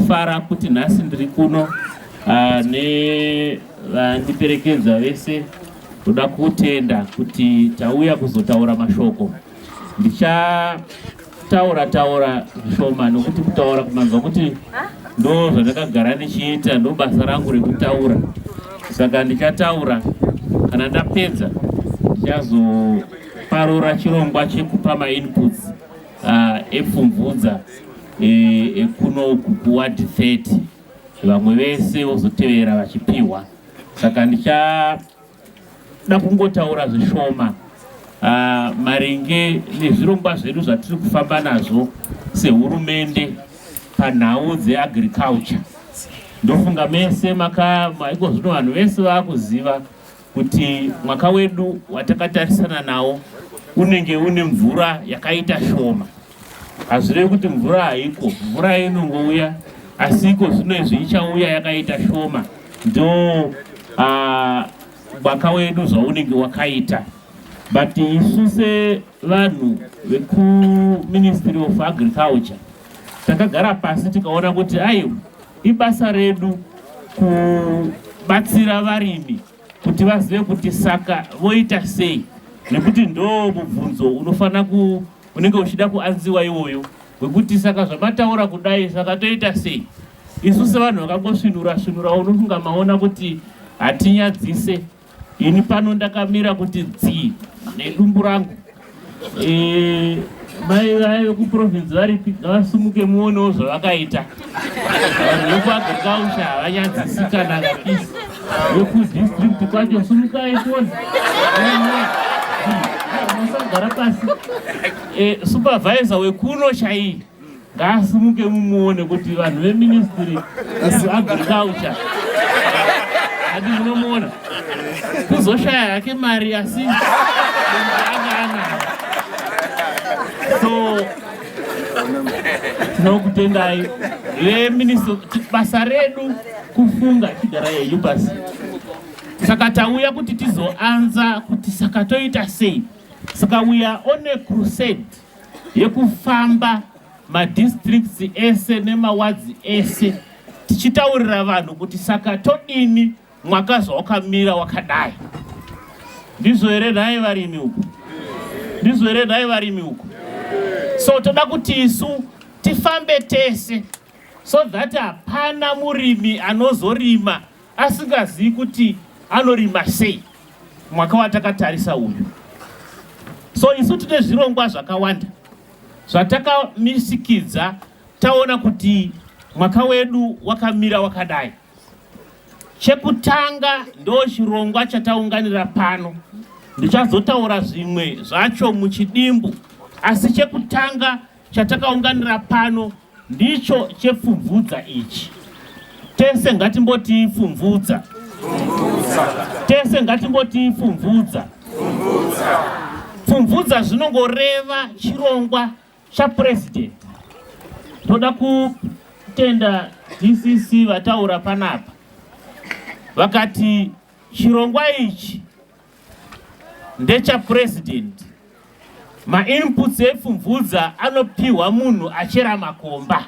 Ndinofara kuti nhasi ndiri kuno nevandiperekedza vese. Ndoda kutenda kuti tauya kuzotaura mashoko. Ndichataura taura zvishoma nokuti kutaura kumanzwa kuti ndo zvandakagara ndichiita, ndo basa rangu rekutaura. Saka ndichataura, kana ndapedza ndichazoparura chirongwa chekupa mainputs epfumvudza ekuno uku kuward 30, vamwe vese vozotevera vachipiwa. Saka ndichada kungotaura zvishoma maringe nezvirongwa zvedu zvatiri kufamba nazvo sehurumende panhau dzeagriculture. Ndofunga mese iko zvino vanhu vese vakuziva kuti mwaka wedu watakatarisana nawo unenge une mvura yakaita shoma. Hazvirevi kuti mvura haiko, mvura inongouya, asi iko zvino izvi ichauya yakaita shoma. Ndo mwaka wedu zvaunenge wakaita. But isu sevanhu vekuMinistry of Agriculture takagara pasi tikaona kuti aiwa, ibasa redu kubatsira varimi kuti vazive kuti saka voita sei, nekuti ndo mubvunzo unofanira ku unenge uchida kuanziwa iwoyo wekuti saka zvamataura kudai, saka toita sei? Isu sevanhu vakangosvinura svinura, unofunga maona kuti hatinyadzise. Ini pano ndakamira kuti dzii nedumbu rangu. Mai vaye vekuprovince varipi? Ngavasumuke muonewo zvavakaita. Vanhu vekuagriculture havanyadzisi kana kapisi. Vekudistrict kwacho sumukai tione, musagara pasi. Supervisor wekuno chaiyi ngaasimuke mumuone kuti vanhu veMinistry of Agriculture ati munomuona kuzoshaya hake mari, asi anga anayo. So tinokutendai veministry. Basa redu kufunga, chigarai henyu pasi. Saka tauya kuti tizoanza kuti saka toita sei. Saka we are on a crusade yekufamba madistricts ese nemawards ese tichitaurira vanhu kuti saka todini mwaka zvawakamira wakadai. Ndizvo here nhai varimi uku? Ndizvo here nhai varimi uku? So toda kuti isu tifambe tese so that hapana murimi anozorima asingazivi kuti anorima sei mwaka watakatarisa uyu. So isu tine zvirongwa zvakawanda zvatakamisikidza taona kuti mwaka wedu wakamira wakadai. Chekutanga ndo chirongwa chataunganira pano. Ndichazotaura zvimwe zvacho muchidimbu, asi chekutanga chatakaunganira pano ndicho chepfumvudza ichi. Tese ngatimboti pfumvudza. Tese ngatimboti pfumvudza. Pfumvudza zvinongoreva chirongwa chapresident. Toda kutenda DCC vataura panapa, vakati chirongwa ichi ndechapresident. Mainputs epfumvudza anopiwa munhu achera makomba,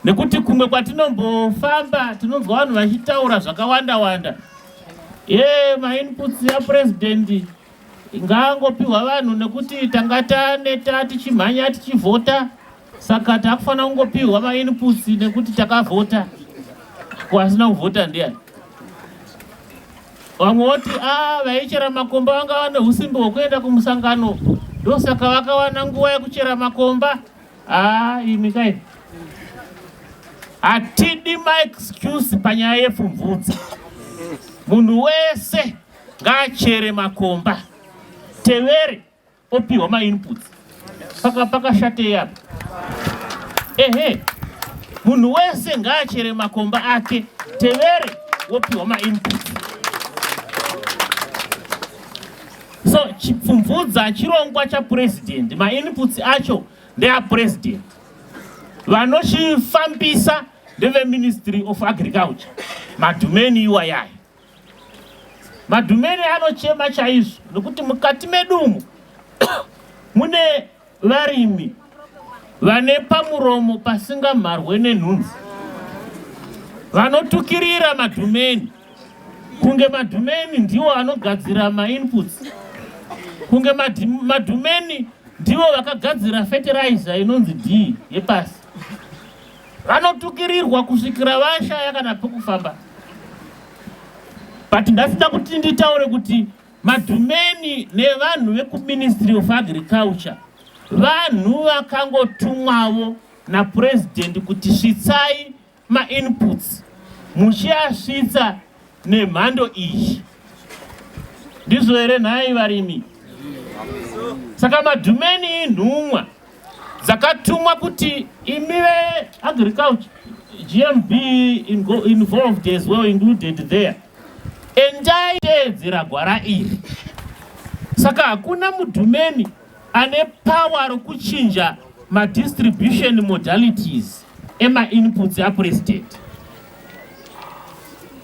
nekuti kumwe kwatinombofamba tinonzwa vanhu vachitaura zvakawanda wanda ye mainputs apresident ngaangopiwa vanhu nekuti tanga taneta tichimhanya tichivhota, saka takufanira kungopiwa mainputs nekuti takavhota. Kwasina kuvhota ndiani? Vamwe voti a vaichera makomba vanga vane usimbi hwekuenda kumusangano, ndosaka vakawana nguva yekuchera makomba. A imi kai, hatidi maexcuse panyaya yepfumvudza. Munhu wese ngaachere makomba, tevere opiwa mainputs. Paka pakashatei apa? Ehe, munhu wese ngaachere makomba ake, tevere wopiwa mainputs. So chipfumvudza chirongwa chapresident, mainputs acho ndeapresident, vanochifambisa ndeveMinistry of Agriculture, madhumeni iwayaya. Madhumeni anochema chaizvo nekuti mukati medu umu mune varimi. Vane pamuromo pasingamharwe nenhunzi. Vanotukirira madhumeni kunge madhumeni ndiwo anogadzira mainputs, kunge madhumeni ndivo vakagadzira fertilizer inonzi D yepasi. Vanotukirirwa kusvikira vashaya kana pekufamba. But ndasida kuti nditaure kuti madhumeni nevanhu vekuMinistry of Agriculture vanhu vakangotumwavo naPurezidendi kuti svitsai mainputs muchiasvitsa nemhando iyi. Ndizvo here nhai varimi? Saka madhumeni inhumwa dzakatumwa kuti imi veagriculture, GMB involved as well, included there, endai teedzera gwara iri. Saka hakuna mudhumeni ane power rokuchinja madistribution modalities emainputs apresident.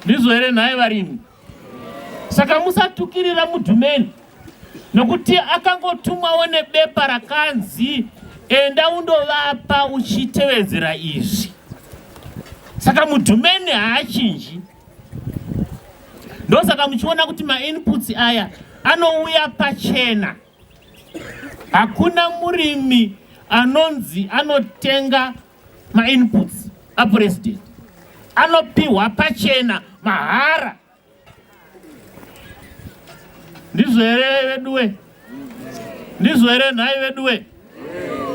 Ndizvo here nhai varimi? Saka musatukirira mudhumeni nokuti akangotumwawo nebepa rakanzi enda undovapa uchitevedzera izvi. Saka mudhumeni haachinji. Ndosaka muchiona kuti mainputs aya anouya pachena. Hakuna murimi anonzi anotenga mainputs apresident, anopiwa pachena mahara. Ndizvo here veduwe? Ndizvo here nhai veduwe?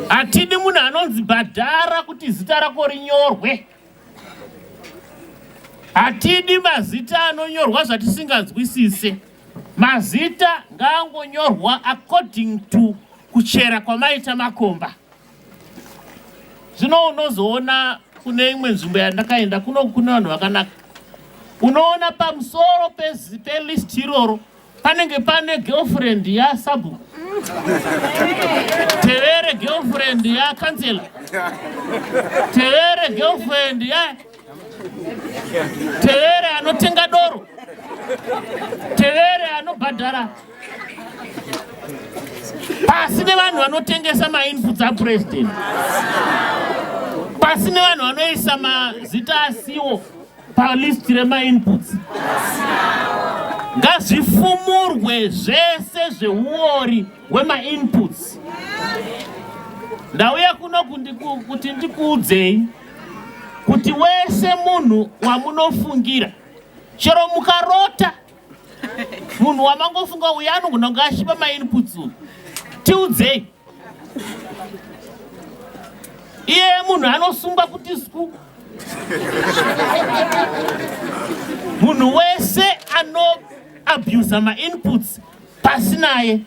Hatidi munhu anonzi bhadhara kuti zita rako rinyorwe. Hatidi mazita anonyorwa zvatisinganzwisise. Mazita ngaangonyorwa according to kuchera kwamaita makomba. Zvino unozoona kune imwe nzvimbo yandakaenda kuno kune vanhu vakanaka. Unoona pamusoro pelist iroro panenge pane girlfriend yasabhuku, tevere girlfriend yakansela, tevere girlfriend ya tevere anotenga doro, tevere anobhadhara. Pasi nevanhu vanotengesa mainputs apresident, pasi nevanhu vanoisa mazita asiwo palist remainputs. Ngazvifumurwe zvese zveuori hwemainputs. Ndauya kuno kuti ndikuudzei kuti wese munhu wamunofungira, chero mukarota munhu wamangofunga uyu anogona kunge achipa mainputs uyu, tiudzei. Iye munhu anosungwa kuti sku. Munhu wese anoabusa mainputs pasinaye.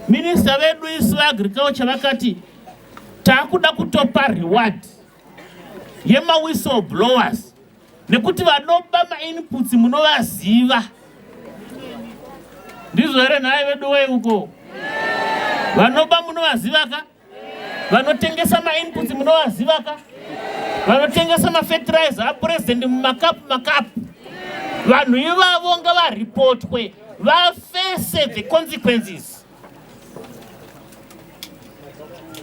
Minista vedu isu veagriculture vakati takuda kutopa reward yemawhistleblowers nekuti vanoba mainputs munovaziva. Ndizvo here nhai vedu wei uko? Vanoba munovaziva ka? Vanotengesa mainputs munovaziva ka? Vanotengesa mafertilizer apresident mumakapu makapu. Vanhu ivavo ngavaripotwe vafese the consequences.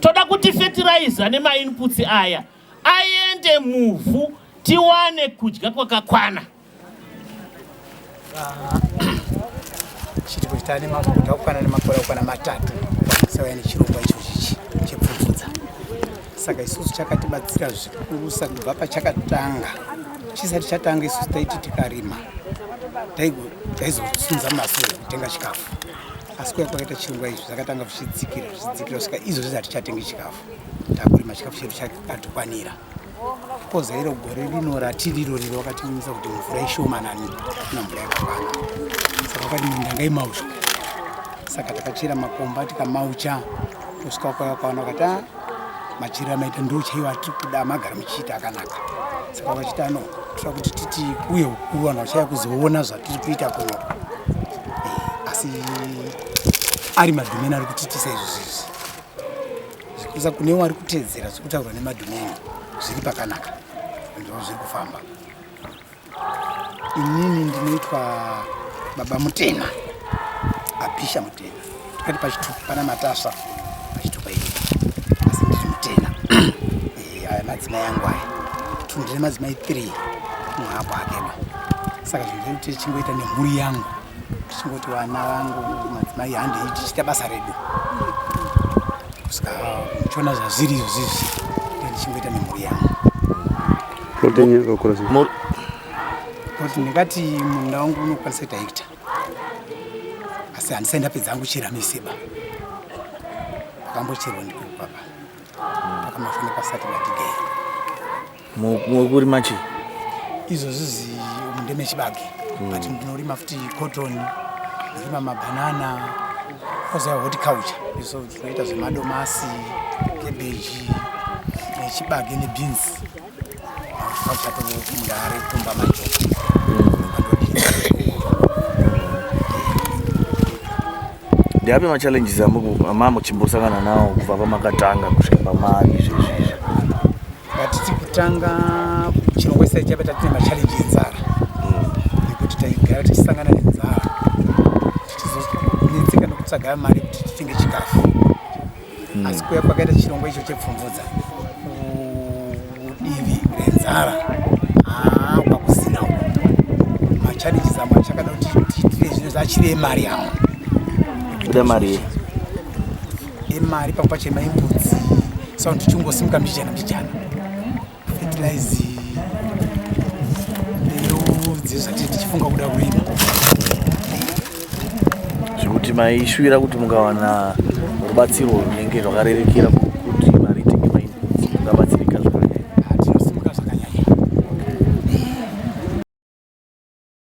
Toda kuti fertilizer nemainputs aya aende muvhu tiwane kudya kwakakwana. Chiri kuti tane makuda kukwana nemakore kukwana matatu sauya nechirongwa ichochichi chepfumvudza. Saka isusu chakatibatsira zvikurusa kubva pachakatanga. Chisati chatanga isusu taiti tikarima taizosunza masoro kutenga chikafu, asi kuya kwakaita chirongwa izvi zvakatanga zvichidzikira zvichidzikira kusvika izvozvi hatichatengi chikafu, takurima chikafu chedu chakatokwanira. Koza iro gore rino ratiriro riro vakatiumisa kuti mvura ishomanani, kuna mvura yakakwana, saka vakati minda ngaimauchwe. Saka takachera makomba tikamaucha tosvika kwavakaona vakati ah, machira amaita ndo chaiwo atiri kuda magara muchiita akanaka. Saka vakachiti ano toda kuti titi uye ukuru vanhu vachaya kuzoona zvatiri kuita kuno. Asi ari madhumeni ari kutiitisa izvo zvizvi zvikusa kune wari kuteedzera zviri kutaurwa nemadhumeni zviri pakanaka ndo zviri kufamba. Inini ndinoitwa Baba Mutena, Apisha Mutena, tikati pachitupa pana Matasva pachitupa iri, asi ndiri Nemadzimai angu aya, tundire madzimai 3 muhapo akedo. Saka zvinhu zvedu tichingoita nemhuri yangu, tichingoti vana vangu, madzimai, handei tichiita basa redu kusvika muchiona zvazviri izvozvizvi, ndichingoita nemhuri yangu. Plot yenyu yakakura sei? Kuti ndingati munda wangu unokwanisa kuita hekta, asi handisai ndapedza hangu chiramiseba pakambocherwa ndipo papa pakamafana pasati batigei. Mukurima chii izvozvi? Ndemechibage, but ndinorima futi cotton, ndorima mabanana, kozouya horticulture izvo tinoita zvemadomasi, cabbage nechibage nebeans. Horticulture tomundare kumba macho pandodii. Ndeapi machallenges amamuchimbosangana nawo kubva pamakatanga kusvika pamari izvezvi izvi? Ngatiti kutanga chirongwa chisai chapa tatine machallenge enzara, nekuti taigara tichisangana nenzara, tichizonetseka nekutsvaga mari kuti titenge chikafu. Asi kuya kwakaita chirongwa icho chepfumvudza, kudivi renzara haa kwakusina uko. Machallenges amwe achakada kuti tiitire zvinhu zvachiri emari yavo. Kuda mari yei? Emari pamwe pacho emainputs, so tichingosimuka mbijana mbijana, fertilize, mbeu dzezvatiri tichifunga kuda kurima. Zvekuti maishuvira kuti mukawana rubatsiro runenge rwakarerekera